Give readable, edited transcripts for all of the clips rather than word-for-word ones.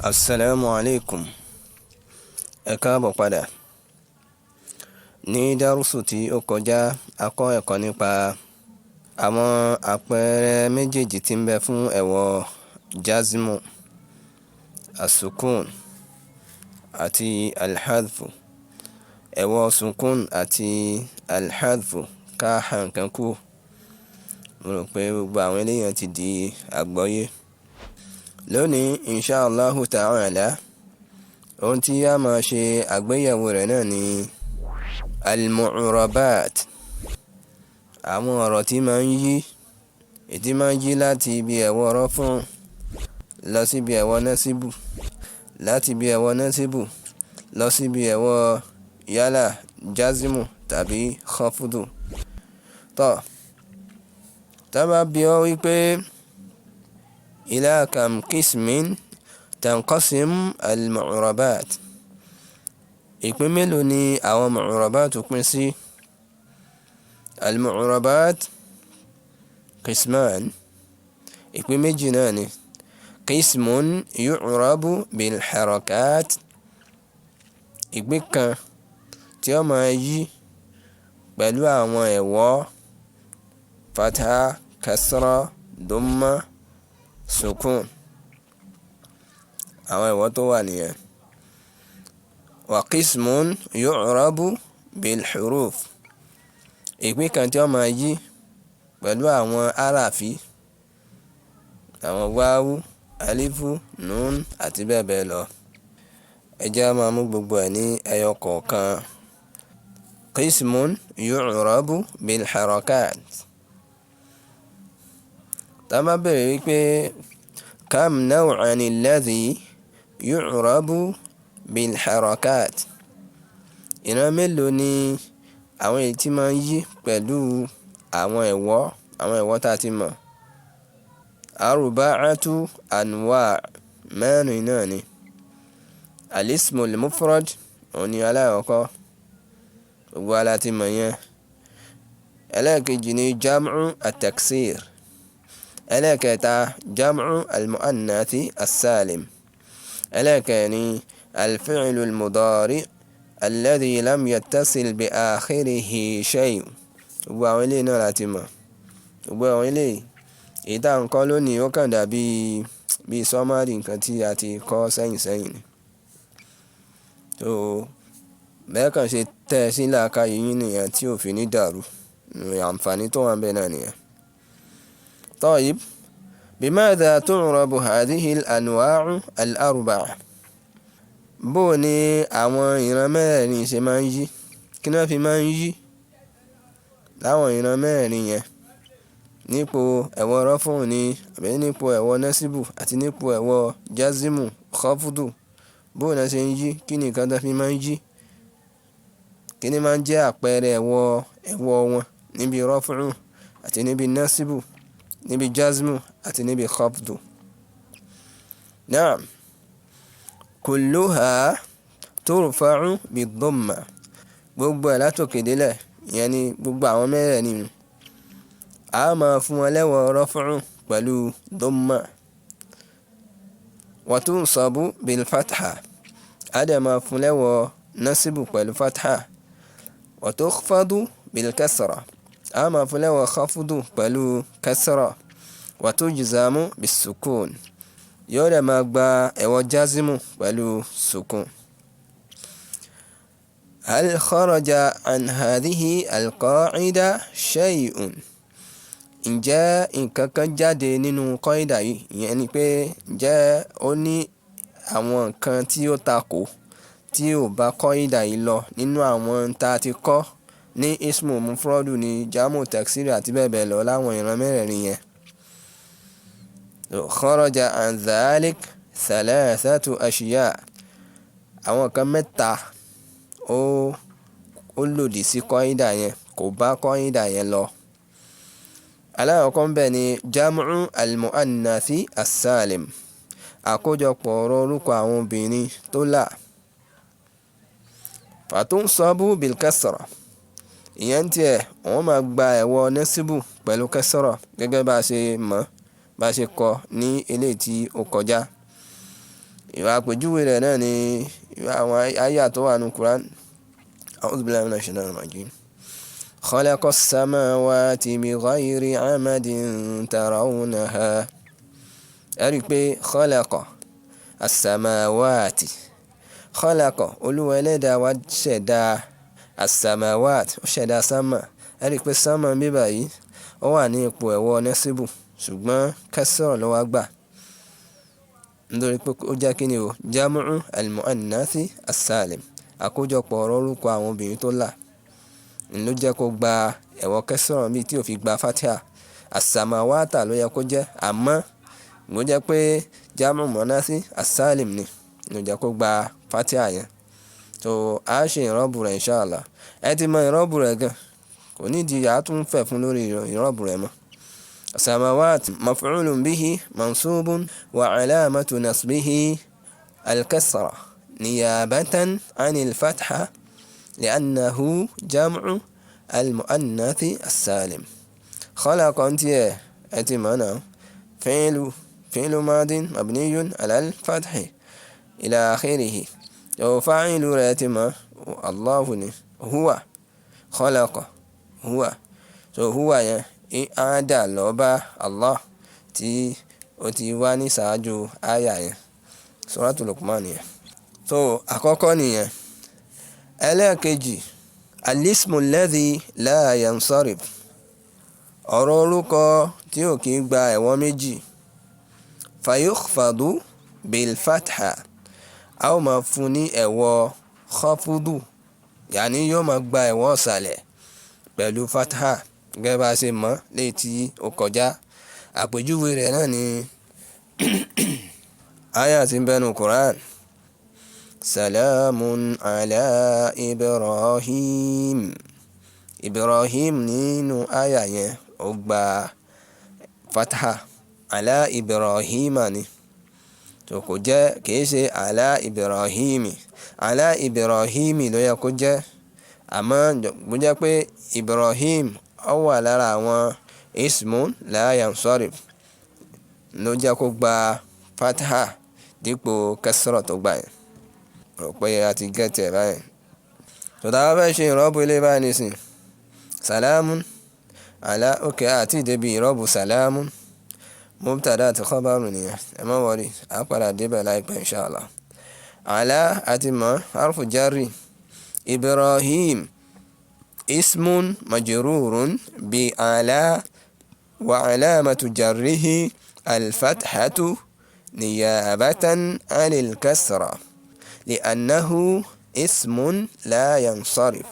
Assalamu alaikum. Ẹ káàbọ̀ padà. Ní dárúsù tí ó kọjá, a kọ́ ẹ̀kọ́ nípa àwọn àpẹẹrẹ méjèèjì tí ń bẹ fún ẹ̀wọ̀ jazmu, asukun àti alhadfu. Ẹ̀wọ̀ sukun àti alhadfu, ká ha nǹkan kú. Mo rò pé gbogbo àwọn eléyàn ti di àgbọ́yé. Lónìí, insha Allahu ta'ala, ohun tí a máa ṣe àgbéyẹ̀wò rẹ̀ náà ni al-mu'rabat, àwọn ọ̀rọ̀ tí máa ń yí, ètí máa ń yí láti ibi ẹ̀wọ̀ rọ́fún lọ síbi ẹ̀wọ̀ násíbù, láti ibi ẹ̀wọ̀ násíbù lọ síbi ẹ̀wọ̀ yálà jazimu tàbí khafudu. Tọ́, tá bá bi ọ́ wípé ila kam qismin tanqasim al-mu'rabat, ìpín mélòó ni àwọn mu'rabat pín sí? Al-mu'rabat qisman, ìpín méjì náà ni. Qismun yu'rabu bil harakat, ìpín kan tí ó máa yí pẹ̀lú àwọn ẹ̀wọ́ fatha, kasra, dumma, sukun, àwọn ẹ̀wọ́ tó wà nìyẹn. Wa qismun yu'rabu bil huruf, ìpín kan tí ó máa yí pẹ̀lú àwọn aráàfí, àwọn wáwú, alifu, nun àti bẹ́ẹ̀ bẹ́ẹ̀ lọ. Ẹ jẹ́ á máa mú gbogbo ẹ̀ ní ẹyọ kọ̀ọ̀kan. Qismun yu'rabu bil harakat. Tá bá bèèrè wípé kam naw'an alladhi yu'rabu bil harakat, ìran mélòó ni àwọn èyí tí máa ń yí pẹ̀lú àwọn ẹ̀wọ́, àwọn ẹ̀wọ́ tá a ti mọ̀? Arba'atu anwa', mẹ́rin náà ni. Al-ismul mufrad, òun ni alákọ̀ọ́kọ́, gbogbo wa la ti mọ̀ yẹn. Ẹlẹ́ẹ̀kejì ni jam'u at-taksir. Ẹlẹ́ẹ̀kẹta, jam'u al-mu'annathi as-salim. Ẹlẹ́ẹ̀kẹrin, al-fi'lu al-mudari alladhi lam yattasil bi akhirihi shay. Gbogbo àwọn eléyìí náà la ti mọ̀. Gbogbo àwọn eléyìí, èyí tá ń kọ́ lónìí ó kàn dàbí bí summary nǹkan tí a ti kọ́ sẹ́yìn sẹ́yìn ni. So bẹ́ẹ̀ kàn ṣe tẹ́ ẹ sí làákàyè yín nìyẹn tí ò fi ní dàrú. Àǹfààní tó wà níbẹ̀ náà nìyẹn. طيب، بماذا تعرب هذه الأنواع الأربعة؟ Bó ni àwọn ìran mẹ́rẹ̀ẹ̀rin ṣe máa ń yí? Kí ni wọ́n fi máa ń yí láwọn ìran mẹ́rẹ̀ẹ̀rin yẹn? Nípò ẹ̀wọ̀ rọ́fùn ni àbí nípò ẹ̀wọ̀ násíbù àti nípò ẹ̀wọ̀ jazimu, khafudu. Bó ni wọ́n ṣe ń yí? Kí ni nǹkan tó fi máa ń yí? Kí ni máa ń jẹ́ àpẹẹrẹ ẹ̀wọ̀ wọn níbi rọ́fùn àti níbi násíbù, níbi jazmu àti níbi khafudu? Naam. Kulluha turfa'u bid-damma. Gbogbo ẹ̀ látòkè délẹ̀, ìyẹn ni gbogbo àwọn mẹ́rẹ̀ẹ̀rin. A máa fún wọn lẹ́wọ̀ rọ́fùn pẹ̀lú damma. Wa tunsabu bil fatha. A dẹ̀ máa fún lẹ́wọ̀ násíbù pẹ̀lú fatha. Wa tukhfadu bil kasra. A máa fún lẹ́wọ̀ khafudu pẹ̀lú kasra. Wa tujzamu bis sukun. Yóò dẹ̀ máa gba ẹ̀wọ̀ jazimu pẹ̀lú sukun. Hal kharaja an hadhihi al-qa'ida shay'un? Ǹjẹ́ nǹkan kan jáde nínú qaida yìí? Ìyẹn ni pé ǹjẹ́ ó ní àwọn nǹkan tí ó takò tí ò bá qaida yìí lọ nínú àwọn tá a ti kọ́ ní ismu mufradu ní jamu taksiri àti bẹ́ẹ̀ bẹ́ẹ̀ lọ láwọn ìran mẹ́rẹ̀ẹ̀rin yẹn? Kharaja an dhalik thalathatu ashiya. Àwọn nǹkan mẹ́ta ó lòdì sí qaida yẹn, kò bá qaida yẹn lọ. Alákọ̀ọ́kọ́ ńbẹ̀ ni jam'u al-mu'annathi as-salim, àkójọpọ̀ ọ̀rọ̀ orúkọ àwọn obìnrin tó là. Fatunsabu bil kasra. Ìyẹn tiẹ̀, wọ́n máa gba ẹ̀wọ̀ násíbù pẹ̀lú kasra gẹ́gẹ́ bá ṣe mọ̀, bá ṣe kọ́ ní eléyìí tí ó kọjá. Ìwà àpèjúwe rẹ̀ náà ni ìwà àwọn àyà tó wà ní Quran. A'udhu billahi minash shaitanir rajim. Khalaqa as-samawati bighayri amadin tarawnaha. Ẹ rí i pé khalaqa as-samawati, khalaqa, Olúwa ẹlẹ́dàá wa ṣẹ̀dá as-samawat, ó ṣẹ̀dá sánmà. Ẹ rí i pé sánmà ń bí báyìí, ó wà ní ipò ẹ̀wọ̀ nẹ́síbù, ṣùgbọ́n kẹsàn ló wá gbà nítorí pé ó jẹ́ kí ni o, jamu'u al-mu'annathi as-salim, àkójọpọ̀ ọ̀rọ̀ orúkọ àwọn obìnrin tó là ló jẹ́ kó gba ẹ̀wọ̀ kẹsàn bíi tí ò fi gba fatiha. As-samawata ló yẹ kó jẹ́, àmọ́ ló jẹ́ pé jamu'u mu'annathi as-salim ni ló jẹ́ kó gba fatiha yẹn. So a ṣe ìrọ́bù rẹ̀ inshallah. Ẹ ti mọ ìrọ́bù rẹ̀ gan, kò nídìí a tún fẹ̀ fún lórí ìrọ́bù rẹ̀ mọ́. Samawat maf'ulun bihi mansubun wa alamatu nasbihi al-kasra niyabatan anil fatha li'annahu jam'u al-mu'annathi as-salim. Khalaqa ń tiẹ̀, ẹ ti mọ̀ náà, fi'lu madin mabniyun ala al-fathi ila akhirihi. Fa'ilu rẹ̀ ti mọ̀, Allahu ni, huwa khalaqa huwa. So huwa yẹn á dà lọ bá Allah tí ó ti wá ní ṣáájú àyà yẹn, Suratu Luqman yẹn. So àkọ́kọ́ nìyẹn. Ẹlẹ́ẹ̀kejì, al-ismu alladhi la yansarif, ọ̀rọ̀ orúkọ tí ò kí gba ẹ̀wọ̀n méjì. Fayukhfadu bil fatha, a ó máa fún ní ẹ̀wọ̀ khafudu, yàní yóò máa gba ẹ̀wọ̀ ọ̀sàlẹ̀ pẹ̀lú fatha, gẹ́gẹ́ bá a ṣe mọ̀ léyìí tí ó kọjá. Àpèjúwe rẹ̀ náà ni àyà tí ń bẹnu Quran, salamun ala Ibrahim. Ibrahim nínú àyà yẹn ó gba fatha, ala Ibrahima ni tó kò jẹ́, kìí ṣe ala Ibrahimi. Ala Ibrahimi ló yẹ kó jẹ́, àmọ́ bó jẹ́ pé Ibrahim ó wà lára àwọn ismun la yansarif ló jẹ́ kó gba fatha dípò kẹsìrọ̀ tó gbà yẹn. Rò pé a ti gẹ́tì ẹ̀ báyìí. Tó tá a bá fẹ́ ṣe ìrọ́bù ilé báyìí nísìn, salamun ala, òkè àti ìdẹ́bi ìrọ́bù salamun, mubtada àti khabaru nìyẹn. Ẹ má worry, á padà débẹ̀ láìpẹ́ inshallah. Ala àti mọ̀ harfu jarri, Ibrahim ismun majrurun bi ala wa alamatu jarrihi alfathatu niyabatan anil kasra li'annahu ismun la yansarif,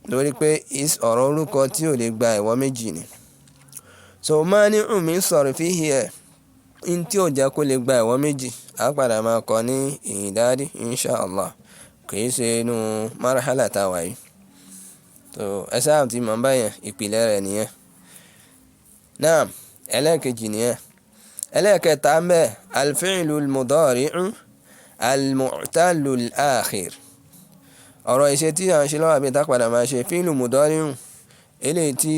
lórí pé ọ̀rọ̀ orúkọ tí ò lè gba ẹ̀wọ́ méjì ni. So mani'un min sarfihi ẹ̀ n tí ò jẹ́ kó lè gba ẹ̀wọ́ méjì, á padà máa kọ́ ní ìdádi inshallah, kì í ṣe inú marhala tá a wà yìí. So ẹ sáà ti mọ̀ báyẹn, ìpìlẹ̀ rẹ̀ nìyẹn. Naam, ẹlẹ́ẹ̀kejì nìyẹn. Ẹlẹ́ẹ̀kẹta ń bẹ, al-fi'lu al-mudari'u al-mu'tallu al-akhir, ọ̀rọ̀ ìṣe tí à ń ṣe lọ́wọ́ àbí tá padà máa ṣe, fi'lu mudari'u eléyìí tí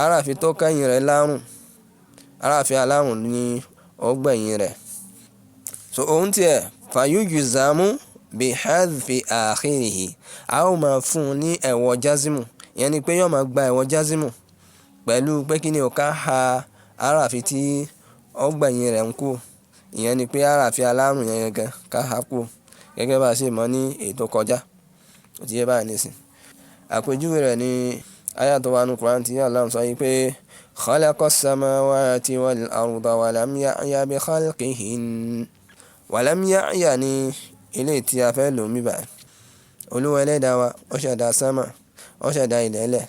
aráàfin tó kẹ́yìn rẹ̀ lárùn, aráàfin alárùn ní ó gbẹ̀yìn rẹ̀. So òun tiẹ̀ fayujzamu bi hadfi akhirihi, a ó máa fún un ní ẹ̀wọ̀ jazimu, ìyẹn ni pé yóò máa gba ẹ̀wọ̀ jazimu pẹ̀lú pé kí ni ò ká ha aráàfin tí ó gbẹ̀yìn rẹ̀ ń kú, ìyẹn ni pé aráàfin alárùn yẹn gangan ká ha kú, gẹ́gẹ́ bá a ṣe mọ̀ ní èyí tó kọjá. Ó ti yé báyìí nísìn. Àpèjúwe rẹ̀ ni àyà tó wà nínú Quran tí Allah sọ yìí pé khalaqa as-samawati wal arda wa lam ya'ya bi khalqihin. Wa lam ya'ya ní eléyìí tí a fẹ́ lò níbí báyìí. Olúwa ẹlẹ́dàá wa ó ṣẹ̀dá sánmà, ó ṣẹ̀dá ilẹ̀ẹ́lẹ̀.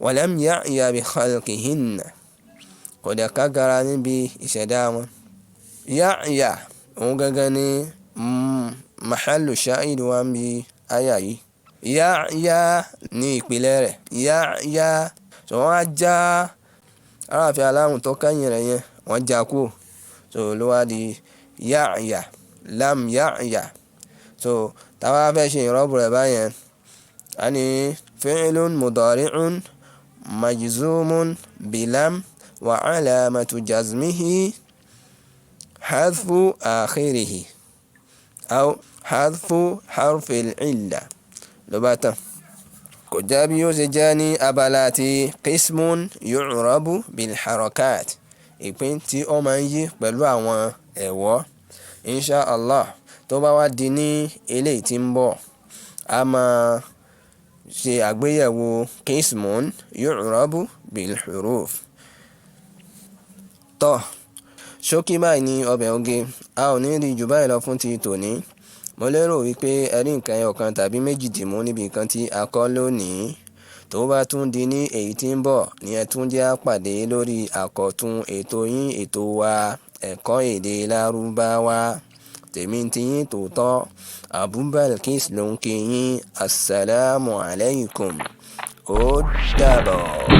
Wa lam ya'ya bi khalqihin, kò dẹ̀ kágara níbi ìṣẹ̀dá wọn. Ya'ya òun gangan ni mahallu shahid wa ń bi àyà yìí. Ya'ya ní ìpìlẹ̀ rẹ̀. Ya'ya, so wọ́n á já aráàfin alárùn tó kẹ́yìn rẹ̀ yẹn, wọ́n já kúrò. So ló wá di ya'ya, lam ya'ya. So tá bá fẹ́ ṣe ìrọ́bù rẹ̀ báyẹn, a ní fi'lun mudari'un majzumun bilam wa alamatu jazmihi Hadfu akhirihi aw hadfu harfil illa ló bá tán. Kò jẹ́ bí ó ṣe jẹ́ ní abala ti qismun yu'rabu bil harakat, ìpín tí ó máa ń yí pẹ̀lú àwọn ẹ̀wọ́. Insha Allah, tó bá wá di ní eléyìí tí ń bọ̀, a máa ṣe àgbéyẹ̀wò qismun yu'rabu bil huruf. Tọ́ ṣókí báyìí ní ọbẹ̀ oge, a ò ní rí jù báyìí lọ fún ti tòní. Mo lérò wípé ẹ rí nǹkan ẹyọ kan tàbí méjì dìmú níbi nǹkan tí a kọ́ lónìí. Tó bá tún di ní èyí tí ń bọ̀ ní, ẹ tún jẹ́ á pàdé lórí àkọ́tún ètò yín, ètò wa, Ẹ̀kọ́ Èdè Lárúbáwá. Tèmi ti yín tòótọ́, Abu Balkis ló ń kí yín. Assalamu alaikum, ó dàbọ̀.